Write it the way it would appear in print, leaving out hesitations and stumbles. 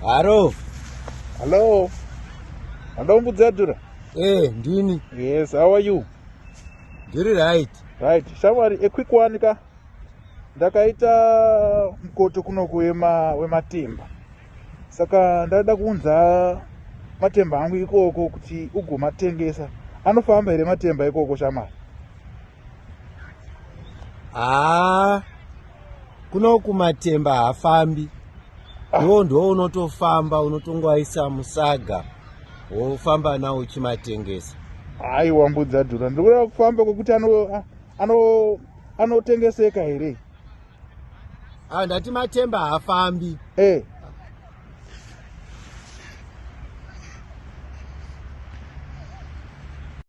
Haro. Hello. Hello Mbudzadura. Eh, ndini. Yes, how are you? Ndiri right. Right. Shamwari, a quick one ka. Ndakaita mukoto kunoku wema wematemba. Saka ndada kuunza matemba angu ikoko kuti ugomatengesa. Anofamba here matemba ikoko shamwari? Haa, kuno kumatemba haafambi. Iwo ndiwo unotofamba unotongoaisa musaga wofamba nawo uchimatengesa. Aiwa Mbudzadura, ndiri kuda kufamba kwekuti ano ano anotengeseka here? Ah, ndati matemba haafambi. Eh.